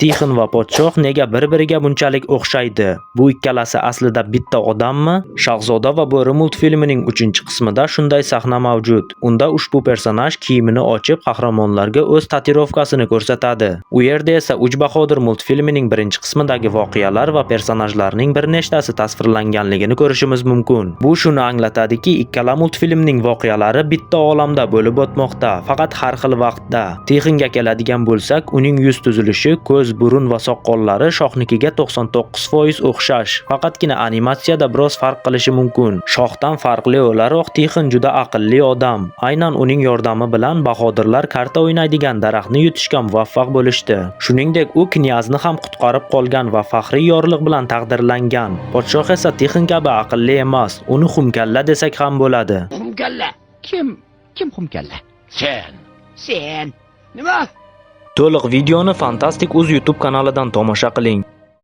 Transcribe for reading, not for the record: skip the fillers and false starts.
Tixon va podshoh nega bir-biriga bunchalik o'xshaydi? Bu ikkalasi aslida bitta odammi? Shahzoda va bo'ri multfilmining 3-qismida shunday sahna mavjud. Unda ushbu personaj kiyimini ochib, qahramonlarga o'z tatuirovkasini ko'rsatadi. U yerda esa Uch bahodir multfilmining 1-qismidagi voqealar va personajlarning bir nechtasi tasvirlanganligini ko'rishimiz mumkin. Bu shuni anglatadiki, ikkala multfilmning voqealari bitta olamda bo'lib o'tmoqda, faqat har xil vaqtda. Tixonga keladigan bo'lsak, uning yuz tuzilishi, ko'z, burun va soqollari shohnikiga 99% o'xshash. Faqatgina animatsiyada biroz farq qilishi mumkin. Shohdan farqli o'laroq Tixon juda aqlli odam. Aynan uning yordami bilan bahodirlar karta o'ynaydigan daraxtni yutishga muvaffaq bo'lishdi. Shuningdek, u knyazni ham qutqarib qolgan va faxriy yorliq bilan taqdirlangan. Podshoh esa Tixon kabi aqlli emas, uni xumkalla desak ham bo'ladi. Xumkalla. Kim? Kim xumkalla? Sen. Sen. Nima? To'liq videoni Fantastic Uz YouTube kanalidan tomosha qiling.